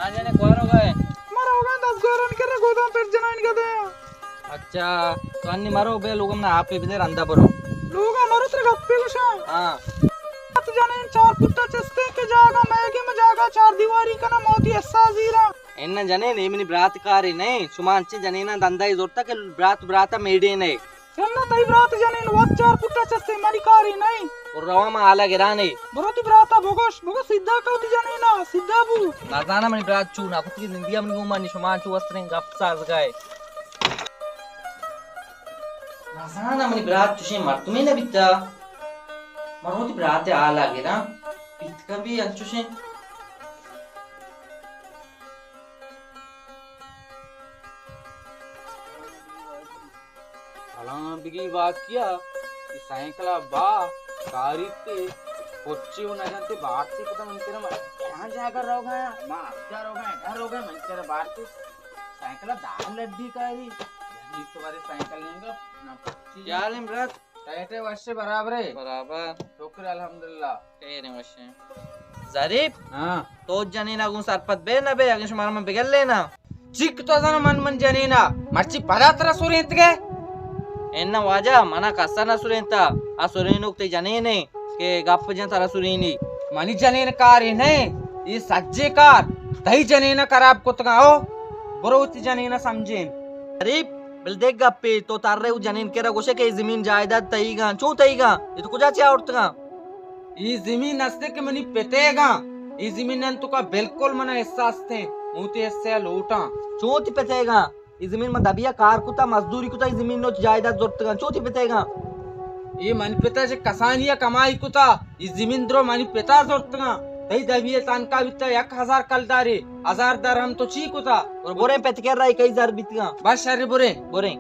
آ جنے کوارو گئے؟ مرو گئے دس گورن کرے گودام پر جنائن گدے۔ اچھا، تو انی مرو بے لوگم نا آپے بدے رندا برو۔ لوگا مرو تر گپے گشا۔ ہاں۔ ات جنین چار پٹا چستے کہ جاگا میگے میں جاگا چار دیواری کنا موتی حصہ زیرا۔ ان جنین اے منی برات کاری نہیں، شما انچے جنینا دندائی زورتا کہ برات براتا میڈے نہیں۔ اناں تئی برات جنین وت چار پٹا چستے منی کاری نئیں۔ اور روا ما حالا گرانے۔ برو تی براتا بگوش، بگو سیدھا کئو تی جنینا، سیدھا بو۔ نزاناں منی برات چو نہ کتگی زندگی منی گوما نی شما چو وستریں گپ ساز گائے۔ نزاناں منی برات چوشیں مردمے نہ بیتا۔ من وتی برات حالا گراں۔ بیت کبھی انچوشیں۔ سلام بگی واقعہ، اے سائیکل با کاری تے پچی و نہ جانتے بارتی پتہ من کرا کہاں جا کر رو گیا، ما اب جا رو گیا، گھر رو گیا، من کرا بارتی سائیکل دار لڈی کاری، جلدی تو بارے سائیکل لیں گا، نہ پچی۔ کیا حال ہے برات؟ ٹائٹ ہے، وش ہے، برابر ہے۔ برابر۔ شکر الحمدللہ۔ خیر ہیں، وش ہیں۔ ظریف، ہاں۔ تو جنینا گوں سرپد بے نہ بے، اگن شمارا من بگل لینا۔ چک تو زن من، من جنینا، مرچی پدا ترا سرینت گئے؟ انا واجہ، منا کسا نہ سرینتا، آ سرینوک تے جنینے کہ گپ جن ترا سرینی۔ منی جنین کاری نہ، اے سجے کار تئی جنینا خراب کتگا ہو، برو تی جنینا سمجھین۔ ظریف، بل دیکھ گپے، تو ترے او جنین کرا گوشے کہ اے زمین جائیداد تئیگاں، چون تئیگاں؟ اے تو کجا چیا اڑتگاں؟ اے زمین استے کہ منی پتیگاں، اے زمین انت کا بالکل منا حصہ استے، موتی حصہ لوٹاں۔ چون تی پتیگاں؟ اے زمین من دبیا کار کتا، مزدوری کتا، اے زمین نو جائیداد زرتگاں، چون تی پتیگاں؟ اے من پتا چہ کسانیا کمائی کتا، اے زمین درو منی پتا زرتگاں۔ تئی دبی ء تنکا بیتا یک ہزار کلدارے، ہزار درہم تو چی کتا؟ اور بریں پت کر رہی کئی زر بیتگاں۔ بس شر بریں۔ بریں۔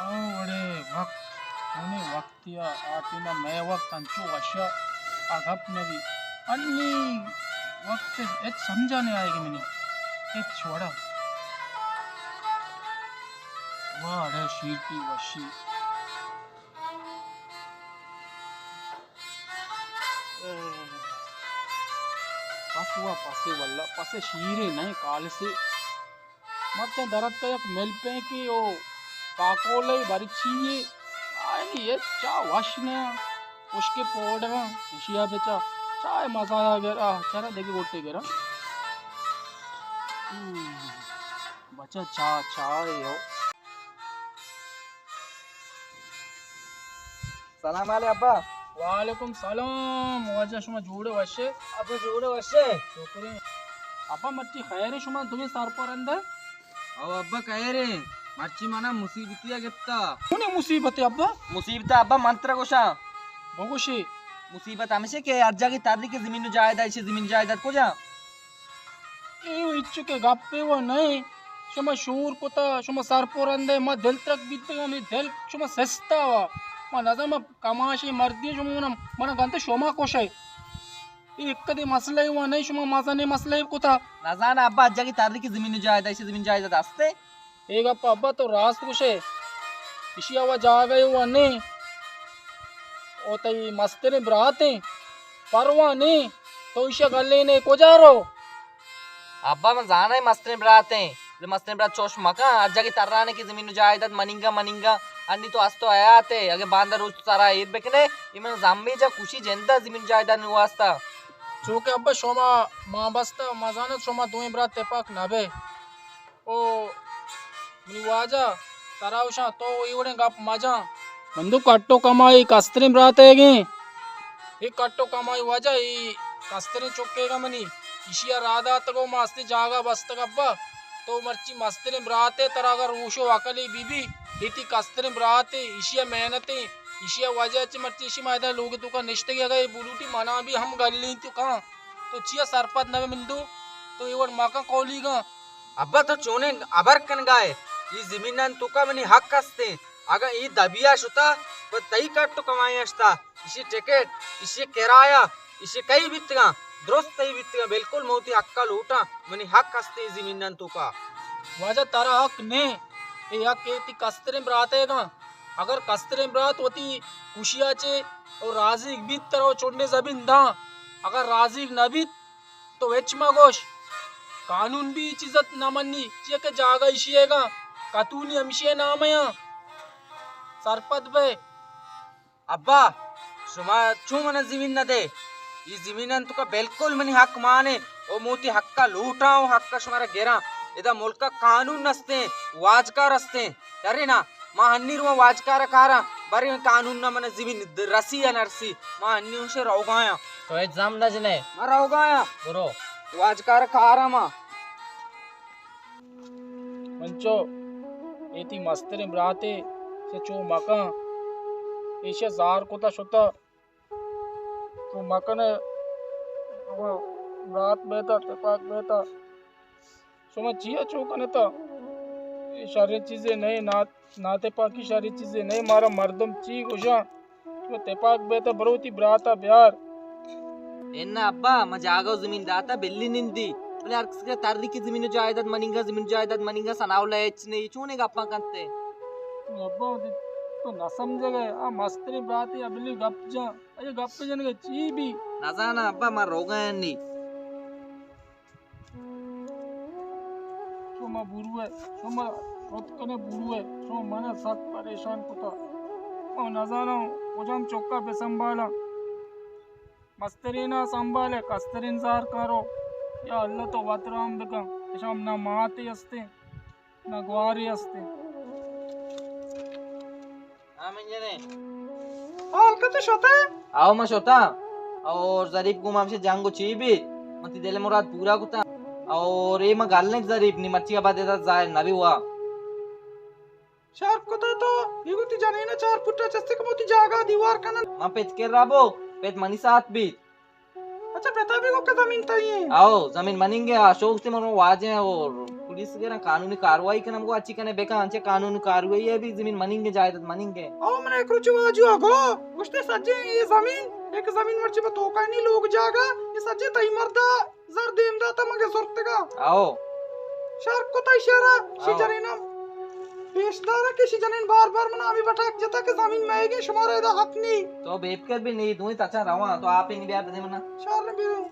او وڑے وقت، ہمے وقت یا آ ٹیما مئے وقت انچو وشا آ گپ نہ بی۔ انی وقت ہچ سمجھا نہ آئے گی منی۔ ہچ وڑا۔ واہ اڑے شیرتی وشی۔ پس وا پسے واللہ، پسے شیرے نئے کالسے۔ مرچاں دراتکا یک ملپینکے او کاکولے برچی یے، آئی ہچ چا وش نہ، خشکے پاؤڈر اں، اشیا بچا چائے مزہ آ گر، آہ، چرا دگہ گوٹے گراں۔ ہم، بچا چا، چائے او۔ سلام علیکم ابا۔ وعلیکم سلام واجہ، شما جوڑے وشے؟ ابا جوڑے وشے؟ شکریں۔ ابا مرچی خیریں، شما دوئیں سرپرندے؟ او ابا خیریں، مرچی منا مصیبتی ء گپتا۔ کونیں مصیبتے ابا؟ مصیبت ابا من ترا گوشاں۔ بگوشے۔ مصیبت ہمیشے کہ ہر جاگہ تری کہ زمین و جائیداد، ایشی زمین جائیداد کجا؟ اے و ہچو کہ گپے و نئے، شما شور کتا، شما سرپرندے، ما دل ترک بیتگاں، منی دل شما سستا وا۔ ما نزاں ما کماشیں مردے، شما منا، منا گندے شما کشے۔ اے یک کدی مسئلہ و نئے، شما مزنیں مسئلہ کتا۔ نزاناں ابا، اجگی تاری کہ زمین جائیداد، ایشی زمین جائیداد ہستے؟ اے گپ ابا تو راست گوشے، ایشی ء و جاگہ و نیں، او تئی مستریں براتیں، پرواہ نیں، تو ایشی ء گلینے کجا رو؟ ابا من زاناں اے مستریں براتیں، بلے مستریں برات چوش مکن، ہر جاگہ ترانے کہ زمین و جائیداد منینگا منینگا، انی تو ہست و حیات ئے، اگہ باندا روچ تو سرا ایر بکنے، اے من زمین جا کشی جندا زمین جائیداد نی واسطہ۔ چونکہ ابا شما ماں بستہ، ما زاناں شما دوئیں برات تپاک نہ بئے۔ او منی واجہ، ترا گوشاں تو اے وڑیں گپ مجن۔ من دو کٹ و کمائی کستریں براتیگیں۔ اے کٹ و کمائی واجہ، اے کستریں چکیگا منی۔ ایشی ء راہ داتگ و ما استیں جاگہ بستگ ابا۔ تو مرچی مستریں براتے، ترا اگر ہوش و عقلے بی بی، اے تی کستریں براتے، ایشی ء محنتیں، ایشی ء وجہ چہ مرچی ایشی ما ادا لوگ توکا نشتگی، اگا اے بلوٹی منا بھی ہم گلیں تو کاں۔ تو چیا سرپد نہ بے مندو؟ تو اے وڑ مکن کولیگاں۔ ابا تو چونیں ہبر کنگا ئے؟ اے زمینان توکا منی حق ہستیں۔ اگاں اے دبیا شتا، پہ تئی کٹ و کمائی اشتا، اشی ٹکٹ، اشی کرایہ، اشی کئی بیتگاں؟ درست تئی بیتگاں، بالکل من وتی حقا لوٹاں، منی حق ہستیں اے زمینان توکا۔ واجہ ترا حق نے، اے حق اے تی کستریں براتیگاں۔ اگر کستریں برات وتی گوشی ءَ چے او رازیگ بیت ترا چنڈے زمین داں، اگر رازیگ نہ بیت تو ہچ مہ گوش۔ قانون بھی اے چیزت نہ منی، چیا کہ جاگہ ایشی ئیگاں، قطونی ہمشی نام یاں۔ سرپد بئے۔ ابا، شما چون من زمین نہ دے؟ اے زمینان توکا بالکل منی حق مانے۔ او موتی حقا لوٹاں او حقا شمارا گراں۔ ادا ملکا قانون نستیں، واجکار استیں۔ یارے نا، ما ہنی رواں واجکار کاراں، برے قانون نہ من زمین رسی یا نرسی، ما ہنی ہمشے روگایاں۔ تو ہچ زم نہ جنے۔ ما روگایاں۔ برو۔ واجکار کاراں ما۔ منچو، اے تی مستریں براتے، چہ چو مکن، ایشی زار کتا شتا۔ تو مکن ء، شما برات بیتا، تپاک بیتا۔ شما چیا چو کنتا؟ اے شریں چیزے نئے، نا-، ناتپاکی شریں چیزے نئے۔ مارا مردم چی گوشاں؟ شما تپاک بیتا، برو وتی براتا بیار۔ انا ابا، ما جاگہ و زمین داتا بلی نندی، بلے ہر کسی تری کہ زمین و جائیداد مننگا، زمین و جائیداد مننگا، ثناء اللہ ہچ نہیں، چونے گپاں کنتے؟ ابا، تو نہ سمجھے گئے، آ مستریں براتے، ابلی گپ جان۔ اے گپ جنگ ء چی بی؟ نزاناں ابا، من روگا انی۔ شما بروئے، شما شت کنے بروئے، شما من سک پریشان کتا۔ من نزاناں کجام چکا بہ سنبھالاں۔ مسترینا سنبھالے، کسترین زار کارو۔ یا اللہ تو وت رحم بکن۔ اشام نہ ماتے استیں، نہ گوارے استیں۔ ہاں، من جنے۔ ہاں، ہلکا تو شتا؟ آؤ، ما شتا۔ اور ظریف گوما ہمشے جنگ و چی بیت؟ من تی دل مراد پورا کتا۔ اور اے ما گل نہیں ظریف، نی مرچی آباد ادا ظاہر نبی ہوا۔ شر کتا تو، یہ گو تی جنینا چار پٹا چستے کہ موتی جاگا دیوار کنن۔ من پت کر رابو، پت منی ساتھ بیت۔ اچھا، پتا بھی گو کہ زمین تئی ہیں؟ آؤ، زمین مننگے، آ شوق تے مرو واجہ ہیں اور پولیس گرا قانونی کاروائی کنم گو اچھی کنے بکا، انچے قانونی کاروائی ہے بھی زمین مننگے، جائیداد مننگے۔ آؤ، من ایک روچ واجو آ گو، گوشتے سجے یہ زمین، ایک زمین مرچی بہ توکا نہیں لوگ جاگا، یہ سجے تئی مردا زر دیم داتا مگے زرتگا۔ آؤ۔ شر کتا اشارہ، شی آؤ۔ جنینم پیش دارا کہ شی جنین بار بار من ہمیں بٹاک جتا کہ زمین مئیگے، شمارا ادا حق نہیں۔ تو بے فکر بھی نہیں، دوئیں تچا رواں، تو آپ ہی نہیں بیا بدے منا۔ شر نہ بیا۔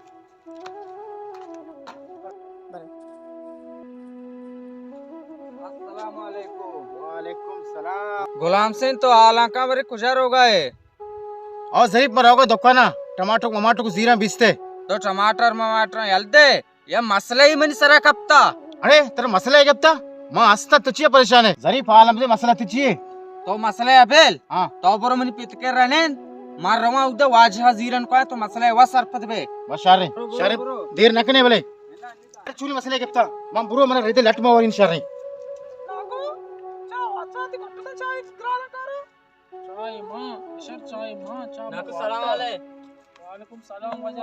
السلام علیکم۔ وعلیکم السلام۔ غلام حسین، تو حالاں کاں برے کجا روگا ہے؟ او ظریف، من روگا دکانا، ٹماٹر مماٹر کو زیراں بیستے۔ تو ٹماٹر مماٹر یل دے۔ یا مسئلہ ہی منی سرا کپتا۔ اڑے، ترا مسئلہ ہے کپتا؟ ما ہستا، تو چیا پریشان ہے؟ ظریف، حال ہم دے، مسئلہ تو چیے؟ تو مسئلہ ہے ابیل؟ ہاں۔ تو برو منی پت کے رنین، مار رواں اودے واجہ زیرن کو، تو مسئلہ ہے وا سرپد بے۔ بس شر رہے، برو، برو، شر رہے، برو۔ دیر نہ کنے بلے۔ چونی مسئلہ ہے کپتا؟ من برو، من ریدے لٹ ما ورین شر رہے۔ ناکو، چاہ، اچھا، تی کٹتا چاہ، گرارا کارا۔ چائے ماں، اشر چائے ماں، چا ناکو، سلام علیکم۔ وعلیکم سلام واجہ۔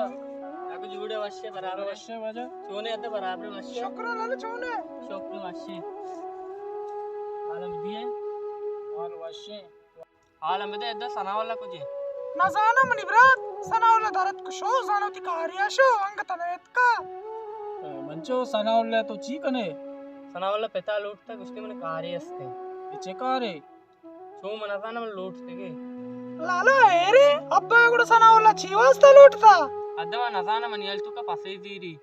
ناکو جوڑے وشے برابر۔ وشے واجہ۔ چونے ادا برابر وشے۔ شکر اللہ چونے۔ شکر وشے۔ حالم دیے۔ حال وشے۔ حالم دے ادا ثناء اللہ کجے؟ نزاناں منی برات، ثناء اللہ درت کو شو، زانو تی کاریا شو، انگت نیتکا۔ منچو ثناء اللہ تو چی کنے؟ ثناء اللہ پتا لوٹتا، گشتے من کارے استے۔ اے چے کارے؟ چون من نزاناں من لوٹتگے۔ لالا، اے رے، ابا گڑا ثناء اللہ چی واسطہ لوٹتا؟ ادا من نزاناں، منی ہیال توکا پسے زیری۔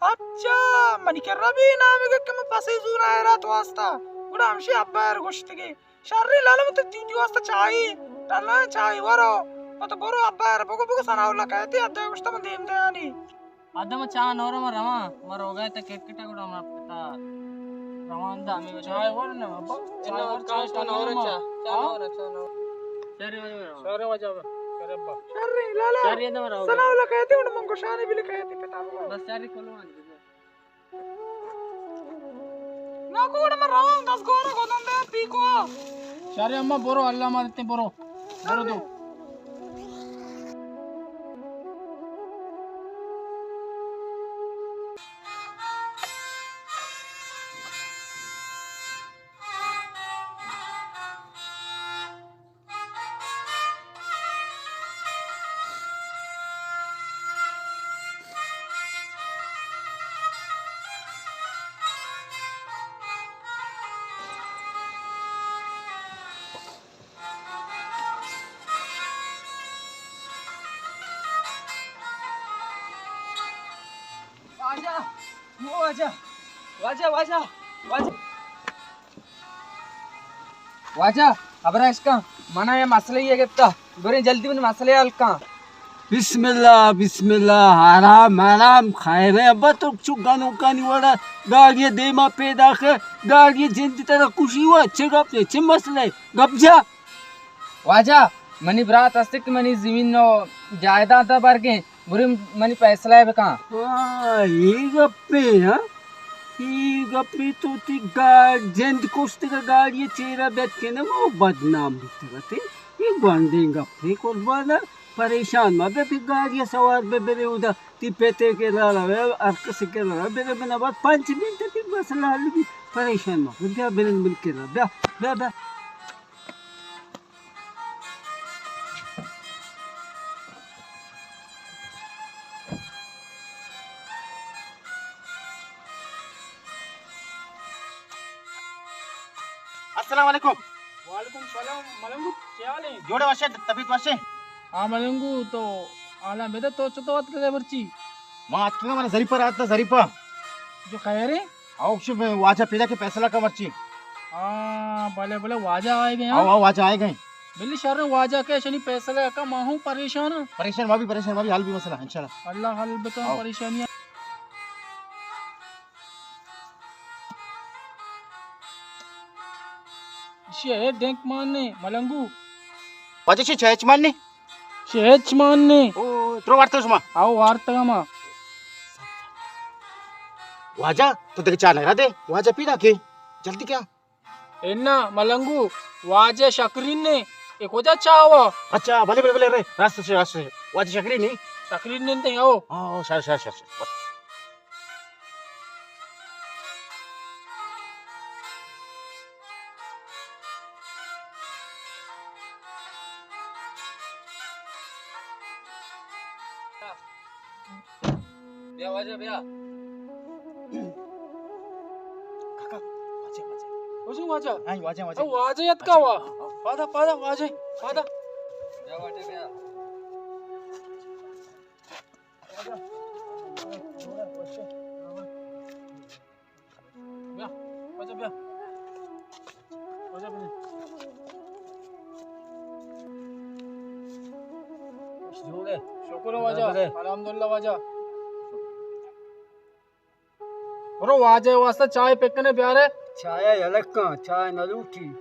اچھا، منی کرا بھی نامگے کہ من پسے زوراں حیرات واسطہ۔ گڑا ہمشی ابا ار گوشتگے۔ شریں لالا، من تو تی واسطہ چاہی، ڈلا چاہی ورو۔ من تو برو ابا ار بگو، بگو ثناء اللہ کہتے، ادا گوشتا من دیم دیانی۔ ادا من چاہ نورا من رواں، من روگا تا کرکٹ گڑا من پتا روان دا ہمیں وجہ۔ چاہ ور نہ ابا، چاہ ور، چاہ نورا، چاہ نورا، چاہ نورا۔ شر واجہ، شر واجہ، شر ابا۔ شر لالا۔ شر ادا من روگا۔ ثناء اللہ کہتے، ان من گشانے بل کہتے پتا۔ بس شر کلوان۔ ناکو گڑا من رواں دزگورا گودن دے پیکوا۔ شر اما برو، اللہ ما دیتے برو۔ برو دو۔ واجہ، واجہ، واجہ، واجہ۔ واجہ، خبر اش کن، منا یہ مسئلہ یہ گپتا، بریں جلدی من مسئلہ حل کن۔ بسم اللہ، بسم اللہ، آرام، آرام، خیر ہے ابا، تو چو گنوکانی وڑا گاڑی دیما پیدا کر، گاڑی جند ترا کشی ہوا، چھ گپ ہے، چھ مسئلہ ہے، گپ جا۔ واجہ، منی برات است کہ منی زمین و جائیداد برگیں، برے منی فیصلہ بکن۔ ہاں، یہ گپے، ہاں؟ یہ گپے تو تی گا-، جند کشتگا گاڑی چیرا بیت کہ نہ، وہ بدنام بیتگا تے۔ یہ گونڈیں گپے قربان، پریشان مہ بے، پھر گاڑی سوار بے برے ادا، تی پیتے کے لالا، ہر کسی کے لالا، برے بنا بعد پنچ منٹ تی مسئلہ حل بی، پریشان مہ بے، بیا برے ملک کے لالا، بیا، بیا، بیا۔ السلام علیکم۔ وعلیکم السلام۔ ملنگو، چے حال ہیں؟ جوڑے وشے، طبیعت وشے؟ ہاں ملنگو، تو حالاں بدے، تو چطور اتکگے مرچی؟ ما اتکگا، منا ظریفہ رات تھا، ظریفہ۔ جو خیر ہے؟ آؤ، شو میں واجہ پیدا کے فیصلہ کا مرچی۔ ہاں، بلے، بلے، واجہ آئے گئے، ہاں؟ آؤ، آؤ، واجہ آئے گئے۔ بلے شر، واجہ کے شنی فیصلہ کا، ما ہوں پریشان ہوں۔ پریشان ما بھی، پریشان ما بھی، حل بھی مسئلہ، انشاءاللہ۔ اللہ حل بکا آؤ۔ پریشانیاں۔ شے ڈینک مان نے، ملنگو۔ واجہ شے چیچ مان نے؟ شے ہچ مان نے۔ او، ترو وارتگ شما؟ آؤ، وارتگ ما۔ واجہ، تو دیکھ چاہ نہ دے، واجہ پیدا کے۔ جلدی کیا؟ انا ملنگو، واجہ شکرین نے، اے کجا چاوا؟ اچھا، بلے، بلے، بلے، رے، راست سے، راست سے۔ واجہ شکرین نے؟ شکرین نے تے، آؤ۔ ہاں، ہاں، شر، شر، شر، شر۔ بیا واجہ، بیا۔ کاکا، واجہ، واجہ۔ واجہ، واجہ۔ ہاں، واجہ، واجہ۔ او، واجہ یت کا وا؟ ہاں، ہاں۔ پادا، پادا، واجہ، پادا۔ بیا واجہ، بیا۔ بیا، واجہ بیا۔ واجہ بیا۔ جوڑ ہے۔ شکر ہے واجہ۔ برابر ہے۔ الحمدللہ واجہ۔ برو واجہ واسطہ چائے پکنے بیارے۔ چائے یلکاں، چائے نہ لوٹی۔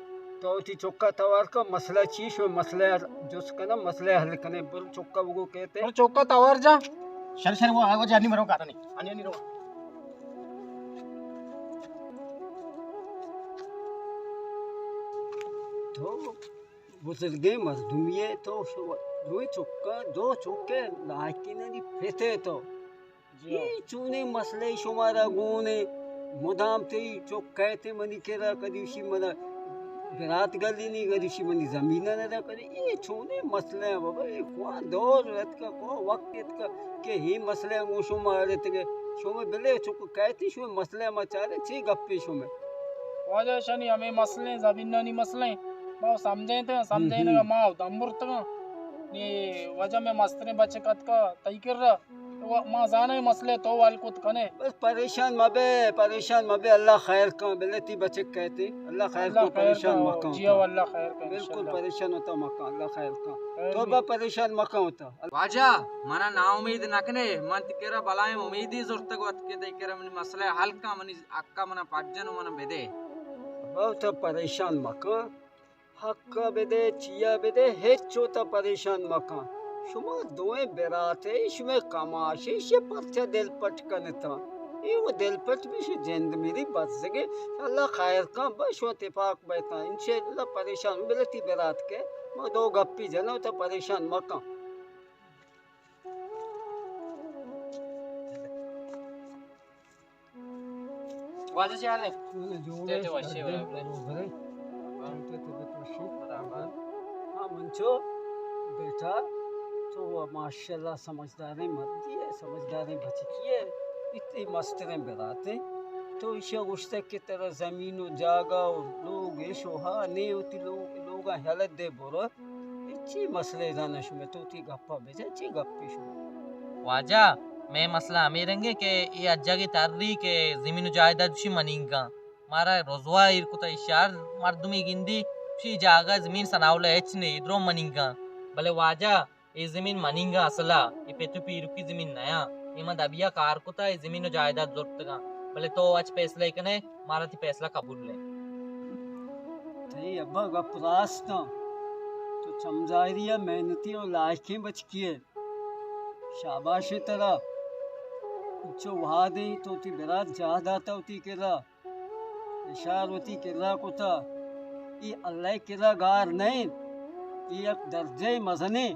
تو وتی چکا توار کن، مسئلہ چی شو، مسئلہ جست کنا، مسئلہ حل کنے، برو چکا بگو کہتے۔ برو چکا توار جا۔ شر شر وہ، وہ جانی مرو کاتا نہیں۔ آنی آنی رو۔ تو بزرگیں مردمی ئے، تو شو-، دوئیں چکا، دو چکے لائقینانی پتے تو۔ جی۔ اے چونیں مسئلہ شمارا گون اے؟ مدام تئی چک کئیت منی کرا، کدی اشی منا برات گلینی، کدی اشی منی زمین نہ دا، کدی اے چونیں مسئلہ اے بابا؟ اے کواں دور اتکا، کواں وقت اتکا کہ اے مسئلہ گوں شما آرتگے؟ شما بلے چک کئیت، شما مسئلہ ما چارے، چی گپے شما؟ واجہ شنی ہمے مسئلہ، زمینانی مسئلہ، ما سمجھینتے، سمجھینگا ما دم برتگاں۔ نی واجہ میں مستریں بچک اتکا تئی کرا۔ تو ما زاناں اے مسئلہ تو حل کت کنے۔ بس پریشان مبے، پریشان مبے، اللہ خیر کن، بلے تی بچک کئیت، اللہ خیر کن، پریشان مکن۔ جی ہو، اللہ خیر کن، بالکل انشاءاللہ۔ پریشان وتا مکن، اللہ خیر کن۔ خیر تو نہیں۔ با پریشان مکن وتا۔ واجہ، منا ناامید نہ کنے، من تئی کرا بلاہیں امیدے زرتگ وت کہ تئی کرا منی مسئلہ حل کن، منی حقا منا پجن و منا بدے۔ با تو پریشان مکن۔ حقا بدے، چیا بدے، ہچ وتا پریشان مکن۔ شما دوئیں برات ئے، شمئے کماش ئے، ایشی پرچا دل پٹ کنتاں؟ اے و دل پٹ بی، شی جند میری بزگے۔ اللہ خیر کن، بس شما تپاک بیتاں۔ انشاءاللہ پریشان بلے تی برات کے، ما دو گپی جناں، تو پریشان مکن۔ واجہ چے حال ہے؟ جوڑ ہے، جوڑ ہے، وشے، برابر ہے۔ برابر۔ ہاں۔ ہاں، منچو، بیٹا، تو وہ ماشاءاللہ سمجھداریں مردی ہے، سمجھداریں بچکی ہے، اتنی مستریں براتے۔ تو ایشا گوشتہ کہ ترا زمین و جاگہ و لوگ ایش و ہا نے، وتی لوگ، لوگاں ہیلت دے برو۔ اے چی مسئلہ زاناں شمئے؟ تو وتی گپا بجن، چی گپے شمئے؟ واجہ، مئے مسئلہ ہمے رنگ ء کہ اے اجاگے تری کہ زمین و جائیداد شی منینگاں، مارا رزوا ایر کتا، اشار مردمی گندی شی جاگہ زمین سناولا ہچ نے، درو منینگاں۔ بلے واجہ، اے زمین منینگاں اصلا، اے پت و پیرکی زمین نیاں۔ اے من دبیا کار کتا، اے زمین و جائیداد زرتگاں۔ بلے تو اچ فیصلہ کنے، مارا تی فیصلہ قبول ہے۔ تئی ابا گپ راستاں، تو چمزاری ء محنتی و لائقیں بچکی ئے۔ شاباش ایں ترا۔ انچو وہدے تو وتی برات جاہ داتا وتی کرا، اشار وتی کرا کتا۔ اے اللہ ء کرا گار نہ انت، اے یک درجہ مزنیں۔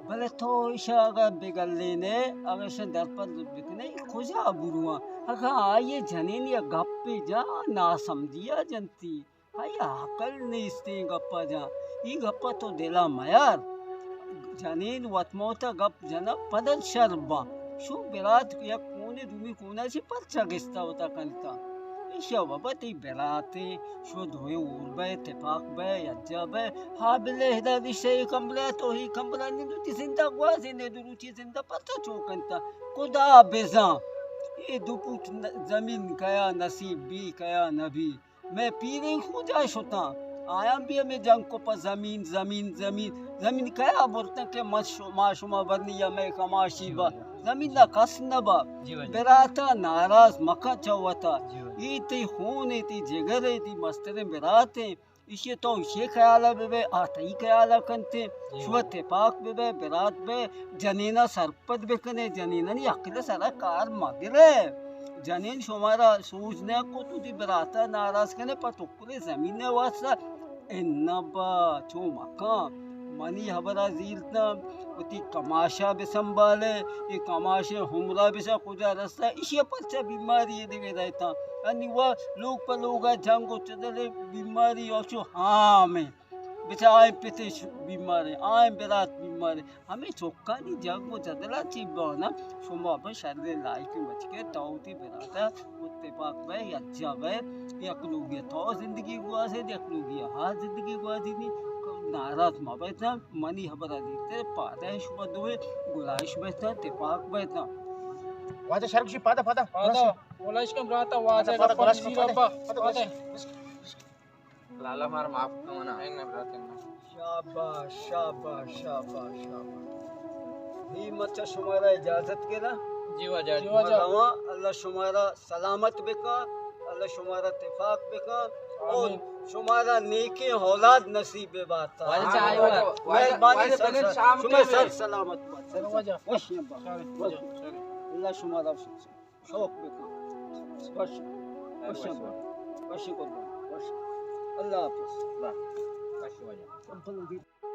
بلے تو ایشا اگاں بگلین ئے، اگاں ایشاں درپد بکن ئے، اے کجا برواں؟ اگاں آئی ء جنین یک گپے جاں، ناسمجھی ء جنتی۔ آئی ء عقل نیست ایں گپ ء جاں۔ اے گپ ء تو دل ء میار۔ جنین وت موت ء گپ جناں، پد ء شر باں۔ شو برات یک کونے دومی کونا چہ پرچا گستا وتا کنتا؟ ایشی ء بابا تئی برات ایں، شو دوئیں اور بئے، تپاک بئے، یکجا بئے۔ ہا بلے ادا نشتہ اے کمرہ ء تو اے کمرہ نندو، تئی زندہ گوازینے، دروچی زندہ پرچا چو کنتا؟ خدا بزاں اے دو پوٹ ن-، زمین کیا نصیب بی، کیا نہ بی۔ مئے پیریں کجا شتاں؟ آیاں بھی ہمے جنگ کو پہ زمین، زمین، زمین۔ زمین کیا برتاں کہ ما ش-، ما شما برنی یا مئے کماشی با۔ زمین دا کس نہ با۔ جی واجہ۔ براتا ناراض مکن چہ وتا۔ جی واجہ۔ اے تئی خون اے، تئی جگر اے، تئی مستریں برات اے۔ ایشی تو ایشی خیال ء بہ بئے، آ تئی خیال ء کنت۔ جی۔ شما تپاک بہ بئے، برات بئے، جنین ء سرپد بہ کن ئے، جنینانی عقل ء سرا کار مہ گر ئے۔ جنین شمارا سوج نہ کت، وتی برات ء ناراض کن ئے، پہ ٹکرے زمین ء واسطہ۔ اناں با، چو مکن۔ منی ہبرا زیرتاں، وتی کماشا بہ سنبھال ئے، اے کماشے ہمرا بسا کجا رستا، ایشی ء پرچا بیماری ء دگہ دئیتاں۔ انی وا لوگ پہ لوگا جنگ و چدل ء بیماری و چو عام ایں۔ بچا آئیں پتش بیمار ایں، آئیں برات بیمار ایں۔ ہمے چکانی جنگ و جدلا چی بانا، شما بہ شریں لائقیں بچکے، تو وتی براتا اتفاق بئے، یکجا بئے، یک لوگی تو زندگی گوازے، یک لوگی ہا زندگی گوازینی، ناراض مہ بیتاں۔ منی ہبرا دیتے پادہ شما دوئے گلائش بیتاں، تپاک بیتاں۔ واجہ شرک شی پادہ، پادہ۔ پادہ، گلائش کم براتا، واجہ پادہ، گلائش کم زیر پادہ۔ ابا، پادہ، پادہ۔ لالا مار معاف کن منا۔ شاباش، شاباش، شاباش، شاباش۔ ہی مچا شمارا اجازت گرا۔ جی واجہ۔ جی واجہ۔ رواں، اللہ شمارا سلامت بکا، اللہ شمارا تپاک بکا، اور آمین۔ شمارا نیکیں اولاد نصیب بباتا۔ واجہ چاہ آئی واجہ۔ مہربانی واجہ، واجہ، شام شما کے سر سلامت بات۔ واجہ۔ خوش نبات۔ واجہ۔ اللہ شمارا شوق بکا۔ خوش۔ خوش نبات۔ خوش قربان۔ خوش۔ اللہ حافظ۔ واجہ۔